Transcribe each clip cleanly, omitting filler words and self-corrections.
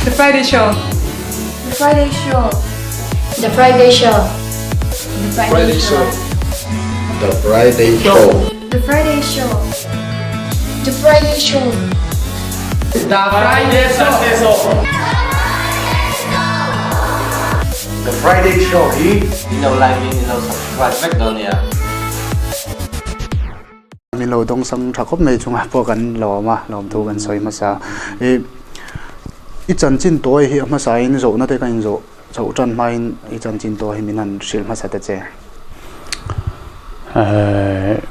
The Friday Show. The Friday Show. The Friday Show. The Friday Show. The Friday Show. The Friday Show. The Friday Show. The Friday Show. The Friday Show hi In lo like in in lo subscribe vek dawn nia. Min lo dawng sang tha khawp mai chungah pawh kan lawm a, lawmthu kan sawi hmasa. I i chanchin tawi hi a hmasain zawhna te ka inzawh chhoh tan hmain i chanchin tawi hi min han hrilh hmasa ta che.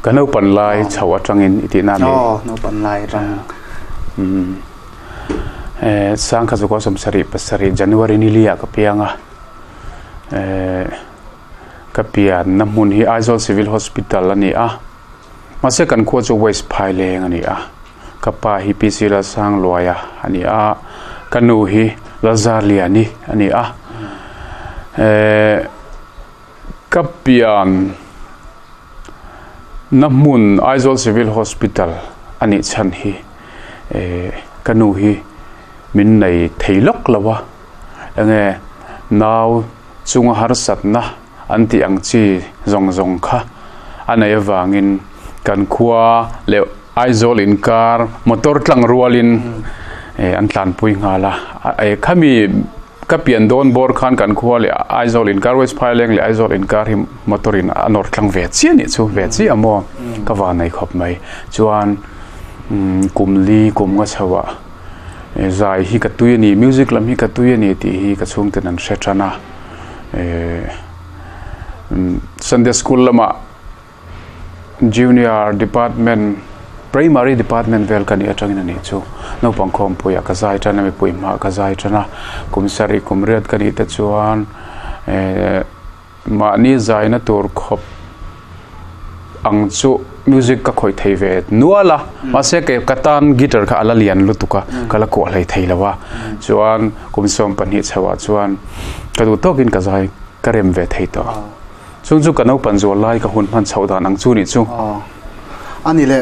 Ka naupan lai chho atangin i tihna a ni. Aw, naupan lai atang. Sangkhat Zukua 77 January ni liah ka piang a. Ka pianna hmun hi Aizawl Civil Hospital a ni a, mahse kan khua chu West Phaileng a ni a, ka pa hi PC Lalsangluaia a ni a, ka nu hi Lalzarliani a ni a, eh ka pian na hmun Aizawl Civil Hospital a nih chhan hi eh ka nu hi min nei thei lawk lo a, enge nau. Chunga harsatna an tih ang chi zawng zawng kha a neih avangin kan khua leh Aizawl inkar motor tlang rualin an tlanpui nghal a. Khami ka pian dawn bawr khan kan khua leh Aizawl inkar West Phaileng leh Aizawl inkar hi motor in a nawr tlang ve chiah anih chu ve chiah maw ka van nei khawp mai. Chuan kum li kum nga chho ah Zai hi ka tui a ni, music lam hi ka tui a ni tih hi ka chhungten an hre tan a. Sunday school lamah junior department, primary department vel ka nih atangin a nih chu. Naupang khawmpuiah ka zai tan a, mipui hmaah ka zai tan a. Kum sarih kum riat ka nih te chuan Mahni zaina tur khawp ang chu music ka khawih thei ve nual a, mahse kei ka tan guitar kha a la lian lutuk a, ka la kuah hlei thei lo a, chuan kum 12 chho ah chuan ka duh tawkin ka zai ka rem ve thei tawh. Chung chu ka naupan zual lai ka hun hman chhoh dan ang chu nih chu. A ni le,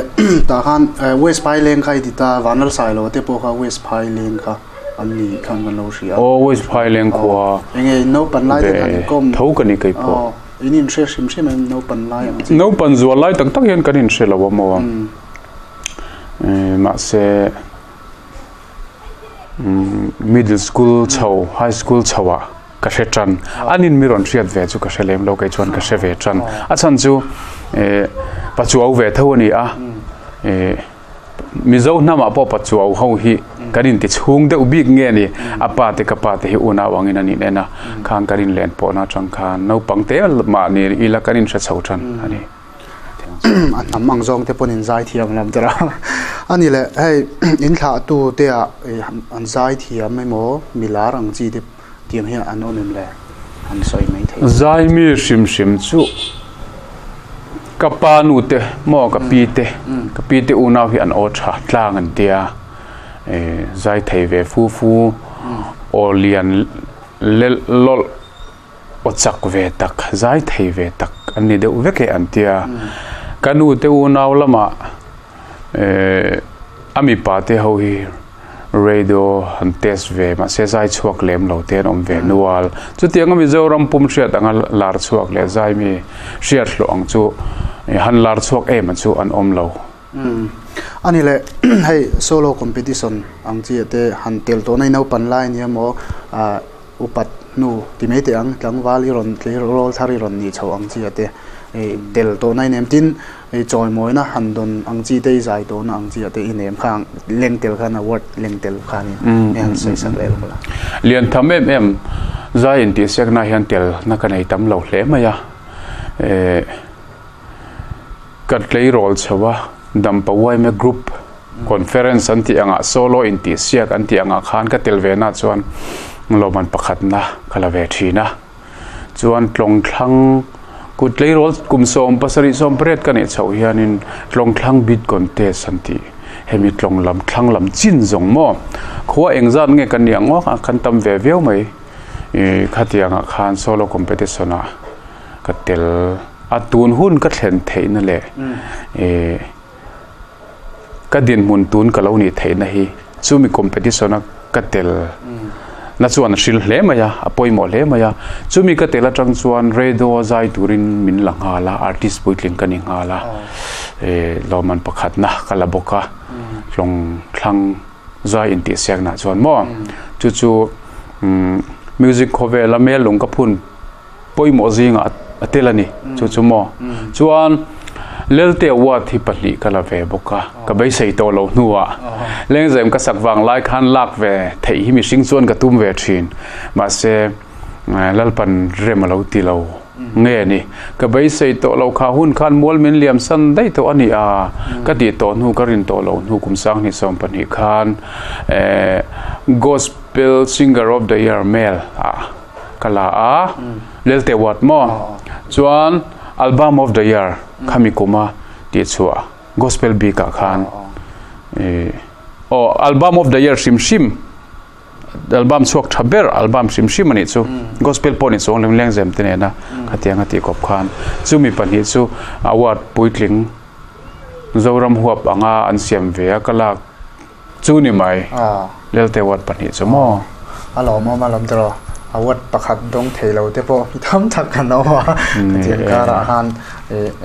tah khan West Phaileng kha i ti ta, Vanlalsailo te pawh kha West Phaileng kha. An ni khan kan lo hria. Aw West Phaileng khua. Enge naupan lai te khan inkom. Tho ka ni kei pawh. In inhre hrim hrim em naupan lai ang chi. Naupan zual lai tak tak hian kan inhre lo a maw. Mahse middle school chho high school chho ah ka hre tan. An in mi rawn hriat ve chu ka hre lem lo kei chuan ka hre ve tan. A chhan chu pachuau ve tho a ni a. Mizo hnamah pawh Pachuau ho hi kan inti chhung deuh bik nge ni? A pa te ka pa te hi unau angin an inen a, khang kan inlen pawhna atang khan naupang te mahni ila kan inhre chho tan a ni. A hnam ang zawng te pawn in zai thiam lam der a. A ni le, hei in thlah tu te ah an zai thiam emaw milar ang chi te tiang hian an awm em le? An sawi mai thei. Zai mi hrim hrim chu ka pa nu te maw ka pi te ka pi te unau hi an aw tha tlang an tia zai thei ve fu fu aw lian lel lawlh aw chak ve tak zai thei ve tak an ni deuh vek e an tia ka nu te unau lamah A mipa te ho hi radio han test ve mahse zai chhuak lem lo te an awm ve nual. Chutianga Mizoram pum hriat anga lar chhuak leh zai mi hriat hlawh ang chu han lar chhuak em ang chu an awm lo. A ni le, hei solo competition ang chi ah te han tel tawh na i naupan lai ania maw upat hnu ti mai teh ang tlangval i rawn tleirawl thar i rawn nih chhoh ang chi ah te tel tawh na i nem tin Hei chawimawina han dawn ang chi te i zai tawhna ang chi ah te i nem kha ang leng tel khan award leng tel khanin i han sawi sak leh lawk la. Lian tham em em zai intihsiakna hian telna ka nei tam lo hle mai a, eh ka tleirawl chho a Dampa Uaime Group Conference an tih angah solo intihsiak an tih angah khan ka tel ve na chuan lawmman pakhatna ka la ve thin a. Chuan tlawngthlang kut tleirawl kum 70 80 ka neih chhoh hianin tlawngthlang beat contest an tih hemi tlawng lam thlang lam chin zawng maw khua engzat nge kan nih ang awk a kan tam ve viau mai ih khatiangah khan solo competition ah ka tel a tun hun ka thlen theihna leh ih ka dinhmun tun ka lo nih theihna hi chumi competition a ka tel. Na chuan a hril hle mai a, a pawimawh hle mai a. Chumi ka tel atang chuan radio zai turin min la nghal a, artist puitling ka ni nghal a. Eh lawmman pakhatna ka la bawk a, hlawng thlang zai intihsiaknah chuan maw. Chu chu music khawvela mel lung ka phun pawimawh zingah a tel a ni chu chu maw chuan Lelte Award hi pahnih ka la ve bawk a ka beisei tawh loh hnuah Lengzem ka sak vang lai khan lak ve theih hi mihring chuan ka tum ve thin mahse Lalpan rem a lo ti lo nge ni ka beisei tawh lo kha hun khan mual min liam san daih tawh a ni a ka tih tawh hnu ka rin tawh loh hnu kum sanghnih 12 khan Gospel Singer of the Year male ah Ka la a, Lelte Award maw? Chuan Album of the Year khami kuma tih chhuah Gospel bik ah khan aw Album of the Year hrim hrim album chhuak tha ber album hrim hrim anih chu Gospel pawh ni chuang lem lengzem te nena khatiang a tih kawp khan chumi pahnih chu award puitling Zoram huap anga an siam ve a ka lak Chu ni mai, Lelte ward pahnih chu maw? A lawmawm a lawm tawh, a ward pakhat dawng thei lo te pawh mi tam tak kan awm a, khatiang karah khan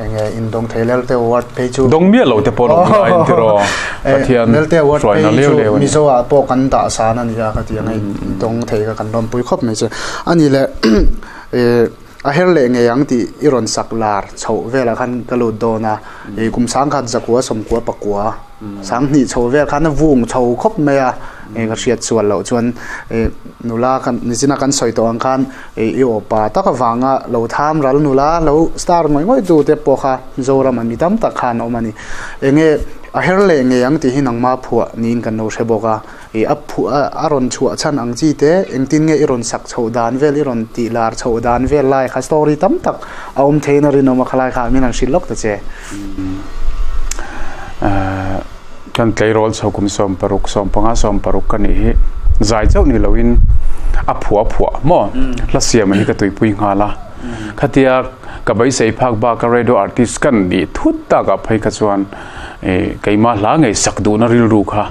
enge indawng thei Lelte ward phei chu. Dawng miah lo te pawh an awm lai an ti rawh, Pathian hruaina leu leu a ni. Mizo ah pawh kan dah san a ni a, khatiang hei dawng thei kha kan lawmpui khawp mai che. A ni le A her leh ngei ang tih i rawn sak lar chhoh velah khan ka lut dawn a, i kum sangkhat zakua sawmkua pakua sanghnih chho vel khan a vung chho khawp mai a, ka hriat sual loh chuan nula kan nichina kan sawi tawh ang khan i aw pa tak avanga lo tham ral nula lo star ngawih ngawih tu te pawh kha Mizoram ah mi tam tak khan awm a ni. Enge a her leh ngei ang tih hi nangma phuah niin kan lo hre bawk a. I a phuah a, a rawn chhuah chhan ang chi te, engtin nge i rawn sak chhoh dan vel, i rawn tih lar chhoh dan vel lai kha story tam tak a awm theiin a rinawm a khalai kha min han hrilh lawk ta che. Kan tleirawl chho kum 16, 15, 16 ka nih hi zai chauh ni loin a phuah a phuah maw? Hla siam hi ka tuipui nghal a. Khatia ka beisei phak bak a radio artist ka nih thut takah phei kha chuan keimah hla ngei sak duhna rilru kha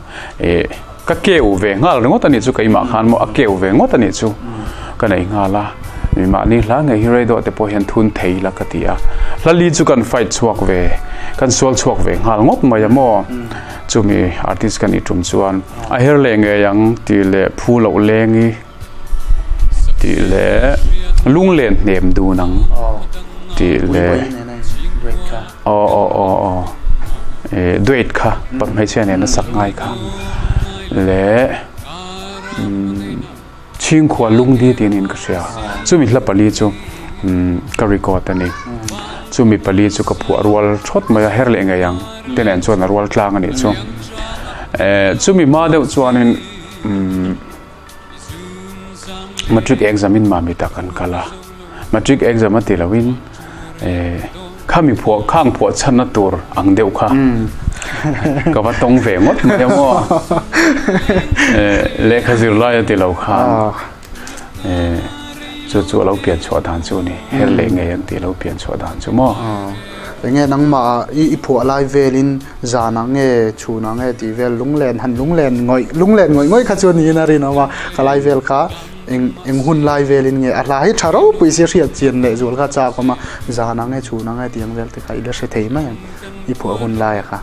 ka keu ve nghal ringawt a nih chu keimah khan maw a keu ve ngawt a nih chu ka nei nghal a mi mahni hla ngei hi rei dawh te pawh hian thun thei ila ka ti a hla li chu kan fight chhuak ve kan sual chhuak ve nghal ngawt mai a maw chumi artist ka nih tum chuan a her leh ngei ang tih leh phu loh leng i tih leh lunglen hnem dun ang tih leh aw aw aw aw eh duet kha pa hmeichhia nena sak ngai kha leh umm chhingkhua lungdi tih niin ka hria chumi hla pali chu umm ka record a ni chumi pali chu ka phuah rual thawt mai a her leh ngei ang te nen chuan a rual tlang a nih chu eh chumi hma deuh chuanin umm. Matric exam in mami tak an kal a, matric exam a ti lo in eh khami phuah khang phuah chhanna tur ang deuh kha ka va tawng ve ngawt mai a maw eh lehkha zir lai a ti lo khan eh chu chu a lo pian chhuah dan chu a ni her leh ngei ang tih a lo pian chhuah dan chu maw. Enge nangmah i phuah lai velin Zan ah nge, chhun ah nge tih vel lunglen han lunglen ngawih lunglen ngawih ngawih kha chu niin a rinawm a, ka lai vel kha eng eng hun lai velin nge a hla hi tha ropui si hriat chian leh zual kha chak awm a, zan ah nge chhun ah nge tih ang vel te kha i la hre thei mai ang i phuah hun lai a kha.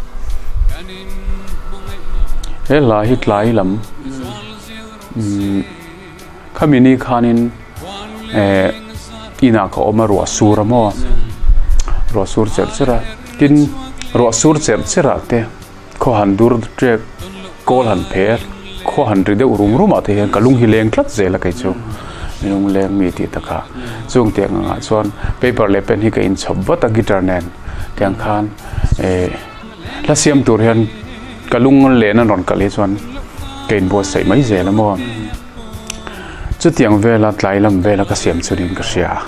He hla hi tlai lam umm khami ni khanin eh inah ka awm a ruah sur a maw ruah sur cherh cherh a. Tin, ruah sur cherh cherh ah te khaw han dur ṭek kawl han phe a, khaw han ri deuh rum rum ah te hian ka lung hi leng tlat zel a kei chu lung leng mi tih takah chung tiang ang ah chuan paper leh pen hi ka inchhawp vat a guitar nen tiang khan eh hla siam tur hian ka lung len an rawn kalh hi chuan ka inbuatsaih mai zel a maw chutiang vela tlai lam vela ka siam chu niin ka hria a.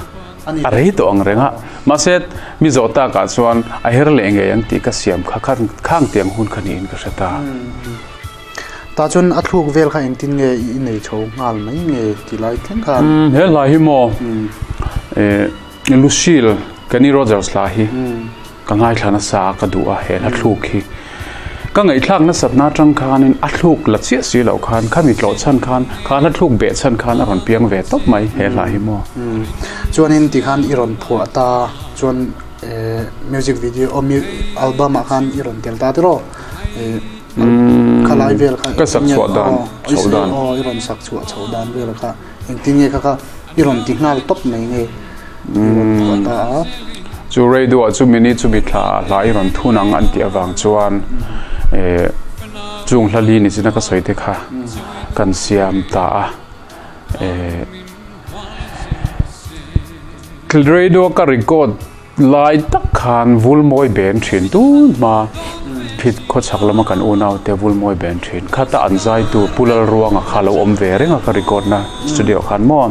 A rei tawh ang reng a, mahse mi zawh takah chuan a her leh ngei ang tih ka siam kha khan khang tiang hun kha niin ka hre ta. Tah chuan a thluk vel kha engtin nge i nei chho nghal mai nge ti lai thleng khan? He hla hi maw Lucille Kenny Rogers hla hi ka ngaithla nasa a ka duh a he hla thluk hi. Ka ngaihthlak nasatna atang khanin a thluk la chiah si loh khan khami tlawh chhan khan kha hla thluk beh chhan khan a rawn piang ve tawp mai he hla hi maw. Chuanin tikhan i rawn phuah ta chuan music video aw album ah khan i rawn tel ta tiraw khalai vel kha ka sak chhuah dan chhoh dan aw i rawn sak chhuah chhoh dan vel kha engtin nge kha kha i rawn ti nghal tawp mai nge i rawn phuah ta a. Chu radio ah chu mini chu mi thla hla i rawn thun ang an tih avang chuan chung hla li ni china ka sawi te kha kan siam ta a. Radio ka record lai tak khan Vulmawi ben thin tun hma phit khawchhak lama kan unau te Vulmawi ben thin khata an zaitu Pu Lalruanga kha lo awm ve reng a ka record na studio khan maw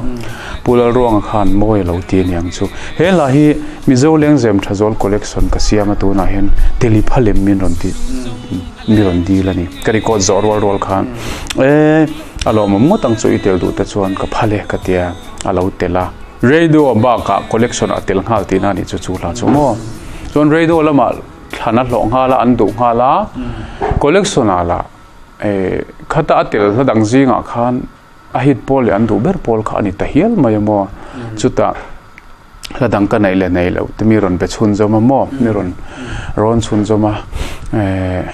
Pu Lalruanga khan mawi a lo ti aniang chu he hla hi Mizo Lengzem Thazawl collection ka siam a tunah hian Teliphalem min rawn ti mi rawn dil a ni ka record zawh rual rual khan e a lawmawm ngawt ang chu i tel duh te chuan ka phal e ka tia a lo tel a. Radio bakah collection a tel nghal tihna a nih chu chu hla chu maw. Chuan radio lamah thlan a hlawh nghal a, an duh nghal a, collection ah lah eh khata a tel hla dang zingah khan a hit pawl leh an duh ber pawl kha a ni ta hial mai a maw. Chutah hla dang ka neih leh neih loh te mi rawn be chhunzawm a maw, mi rawn rawn chhunzawm a eh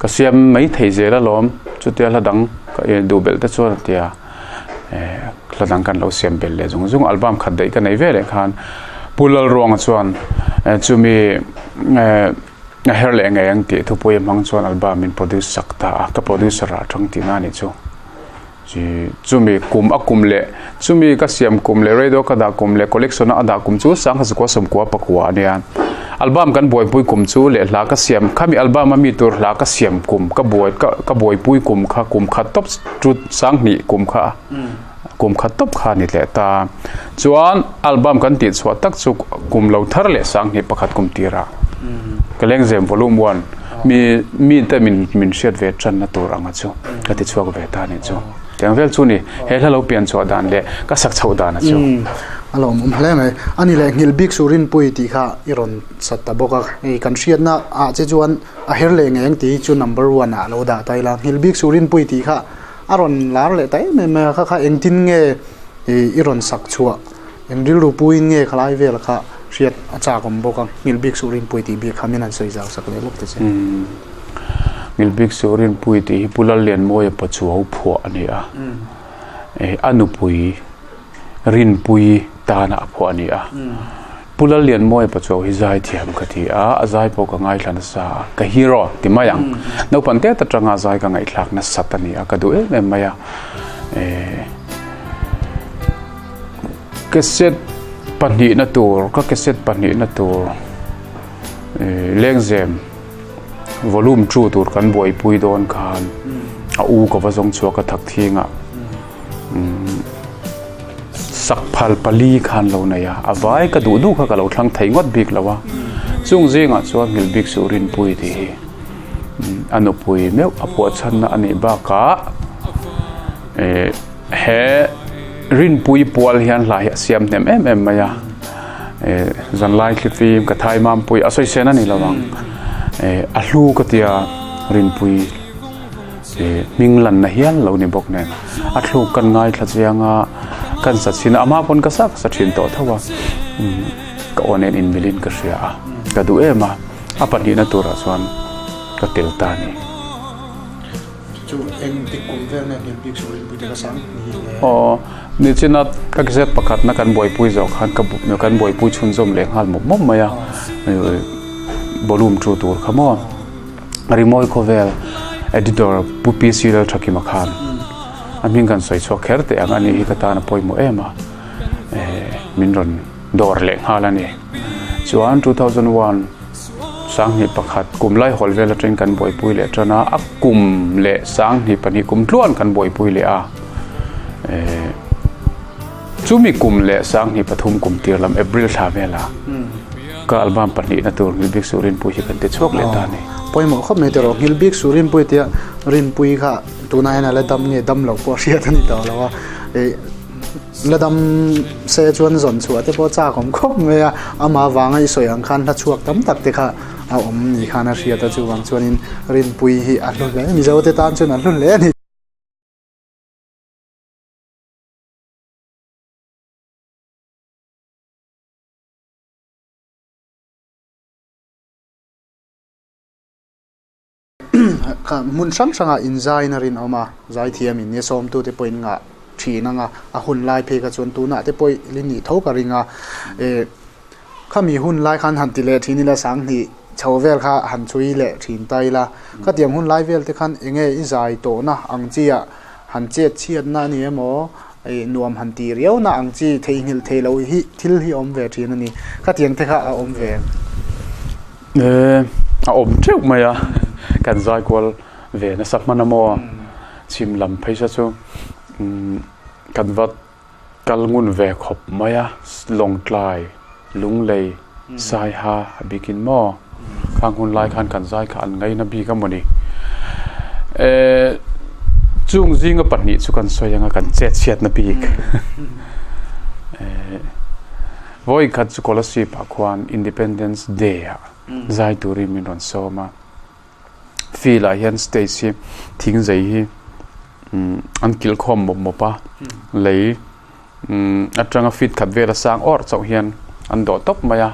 ka siam mai thei zel alawm chutia hla dang ka duh belh te chuan a ti a. Hla dang kan lo siam belh leh zung zung album khat daih ka nei ve leh khan Pu Lalruanga chuan chumi a her leh ngei ang tih thupui a hmang chuan album min produce sak ta a ka producer ah atang tihna a nih chu chumi kum a kum leh chumi ka siam kum leh radio ka dah kum leh collection a dah kum chu sangha zakua sawmkua pakua a nia. Album kan buaipui kum chu leh hla ka siam khami album a mi tur hla ka siam kum ka buai ka ka buaipui kum kha kum khat tawp chu sanghnih kum kha kum khat tawp kha a ni leh ta chuan album kan tih chhuah tak chu kum lo thar leh sanghnih pakhat kum tirah ka lengzem volume one mi mi te min min hriat ve tanna tur anga chu ka ti chhuak ve ta a nih chu. Tiang vel chu ni, he hla lo pian chhuah dan leh ka sak chhoh dan a chu. A lawmawm hle mai. A ni leh nghilh bik su Rinpui tih kha i rawn sat ta bawk a. Hei kan hriatna ah che chuan a her leh ngei ang tih hi chu number one ah lo dah ta ila. Nghilh bik su Rinpui tih kha a rawn lar leh ta em em mai a. Kha kha engtin nge i rawn sak chhuah, eng rilru puiin nge khalai vel kha hriat a chak awm bawk a. Nghilh bik su Rinpui tih bik kha min han sawi zau sak leh lawk ta che. Ngilbik Surinpui tih hi Pu Lallianmawia Pachuau phuah a ni a, a nupui Rinpui tana a phuah a ni a. Pu Lallianmawia Pachuau hi zaithiam ka ti a, a zai pawh ka ngaithla nasa a, ka hero ti mai ang. Naupang tet atanga zai ka ngaihthlak nasat a ni a, ka duh em em mai a. Cassette pahnihna tur, ka cassette pahnihna tur Lengzem. Volume 2 tur kan buaipui dawn khan a u ka va zawng chhuak a thak thing a sak phal pali khan lo nei a a vai ka duh duh kha ka lo thlang thei ngawt bik lo a chung zingah chuan nghilh bik suh rinpui tih hi a nupui meuh a phuah chhanna a nih bakah eh he rinpui pual hian hla hi a siam hnem em em mai a. Zanlai thlifim ka thai mampui a sawi sen a ni lo ang a hlu ka tia rinpui hming lanna hial lo ni bawk nen a thluk kan ngaithla chiang a kan sa chhin a amah pawn ka sa ka sa thin tawh tho a ka aw nen inmilin ka hria a ka duh em a a pahnihna turah chuan ka tel ta a ni. Chu eng tik kum vel nge nghilh bik suh rinpui te ka sang ni le. Aw, nichina ka gazette pakhatna kan buaipui zawh khan ka kan buaipui chhunzawm leh nghal mawp mawp mai a, volume 2 tur kha maw. Rimawi khawvel editor Pu PC Lalthakima khan a hming kan sawi chhuak kher teh ang a ni hi ka tan a pawimawh em a, min rawn dawr leh nghal a ni. Chuan 2001. Sanghnih pakhat kum lai hawl vel atangin kan buaipui leh tan a, a kum leh sanghnih pahnih kum tluan kan buaipui leh a, eh chumi kum leh sanghnih pathum kum tir lam April thla velah ka album pahnihna tur Nghilhbik Suh Rinpui hi kan ti chhuak leh ta a ni. Pawimawh khawp mai tiraw Nghilhbik Suh Rinpui tia Rinpui kha tunah hian a la dam nge dam loh pawh hriat a ni tawh lo a, eh. La dam se chuan zawn chhuah te pawh chak awm khawp mai a, amah vanga i sawi ang khan hla chhuak tam tak te kha a awm ni khan a hriat a chuvang chuanin Rinpuii hi a hlu hle Mizo te tan chuan a hlu hle a ni. Hmun hrang hrangah inzain a rinawm a, zaithiam in nia sawmtute pawhin ngah thin ang a, a hun lai phei kha chuan tunah te pawh i nih tho ka ring a, eh khami hun lai khan han ti leh thin ila sanghnih chho vel kha han chhui leh thin ta ila, khatiang hun lai vel te khan eng nge i zai tawhna ang chi ah han chet chhiatna a ni emaw eh nuam han tih riauna ang chi theihnghilh theih loh hi thil hi a awm ve thin a ni, khatiang te kha a awm ve. E, a awm teuh mai a, kan zai kual ve nasa hman a maw? Chhim lam phei sa chu kan va kal ngun ve khawp mai a, Lawngtlai, Lunglei, Saiha a bikin maw? Khang hun lai khan kan zai kha an ngaina bik a mawni. E, chung zinga pahnih chu kan sawi anga kan chet chhiatna bik. E, Vawi khat chu Kolasib ah khuan Independence Day ah zai turin min rawn sawm a, field ah hian stage hi thing zei hi an kilh khawm mawp mawp a, lei atanga feet khat vel a sang awrh chauh hian an dawh tawp mai a,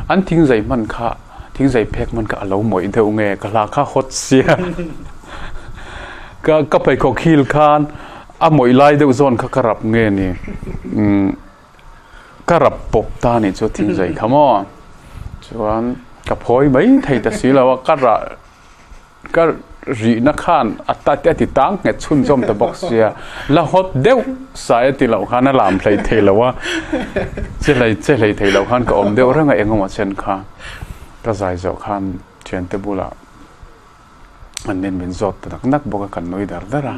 an thing zei hman kha thing zei phek hman kha a lo mawih deuh nge ka hla kha hawt sia ka ka pheikhawk heel khan a mawih lai deuh zawn kha ka rap nge ni. Ka rap pawp ta nih chu thing zai kha maw? Chuan ka phawi mai thei ta si lo a, ka rah ka rihna khan a ta a ti tang nghet chhunzawm ta bawk sia, la hawt deuh sai a ti loh khan a lam hlei thei lo a, che hlei che hlei thei loh khan ka awm deuh reng a engemaw chen kha ka zai zawh khan thiante bulah an nen min zawt ta nak nak bawk a, kan nui dar dar a.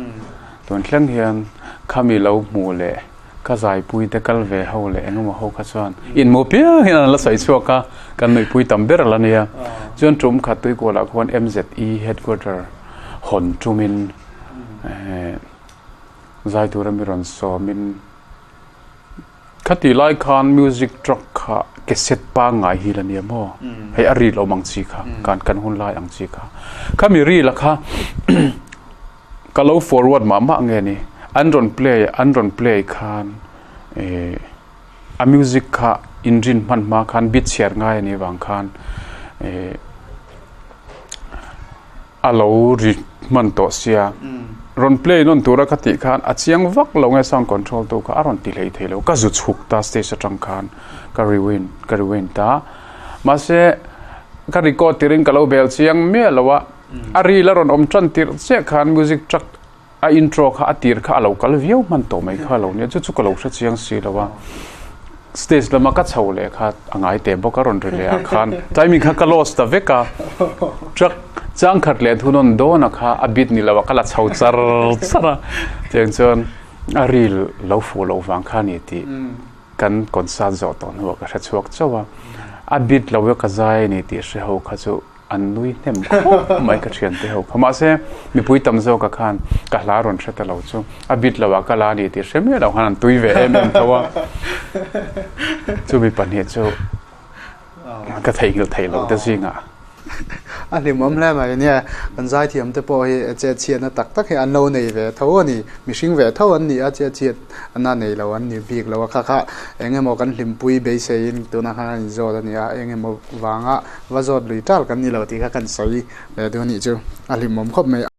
Tun thleng hian khami lo hmuh leh ka zaipui te kal ve ho leh engemaw ho kha chuan inhmuh piang hian an la sawi chhuak a, kan nuihpui tam ber la nia. Chuan tum khat tuikualah khuan MZE headquarter hawn tumin zai tura mi rawn sawmin, Khati lai khan music truck kha cassette pangngai hi la nia maw? Hei a reel awm ang chi kha, kan kan hun lai ang chi kha. Khami reel a kha ka lo forward mah mah nge ni, an rawn play an rawn play khan eh a music kha inrin hman hma khan beat chhiar ngai a nih vang khan eh A lo ri hman tawh sia, rawn play nawn tura ka tih khan a chiang vak lo nge sound control tu kha a rawn ti hlei thei lo, ka zu chhuk ta stage atang khan ka rewind ka rewind ta, mahse ka record tirin ka lo bel chiang miah lo a, a reel a rawn awm tan tirh chiah khan music track A intro kha a tir kha a lo kal viau hman tawh mai kha a lo nia, chu chu ka lo hre chiang si lo a. Stage lama ka chho leh kha a ngai teh bawk a rawn ri leh ah khan timing kha ka lost ta vek a. Truck chang khat leh thu nawn dawn a kha a beat ni lo a ka la chho char char a. Tiang chuan a reel lo fuh loh vang kha a ni tih kan concert zawh tawh hnuah ka hre chhuak chauh a. A beat lo e ka zai a ni tih hre ho kha chu An nui hnem khawp mai ka thiante ho kha. Mahse, mipui tam zawka khan ka hla rawn hre ta lo chu a bit lo ah ka la ni tih hre miah lo khan an tui ve em em tho a. Chumi pahnih chu ka theihnghilh theih loh te zingah. A hlimawm hle mai nia, kan zaithiam te pawh hi chet chhiatna tak tak hi an lo nei ve tho a ni. Mihring ve tho an ni a, chet chhiat na nei lo an ni bik lo a, kha kha eng emaw kan hlimpui beiseiin tunah khan an inzawt a ni a, eng emaw vanga va zawt lui tal kan ni lo tih kha kan sawi leh duh a nih chu a hlimawm khawp mai.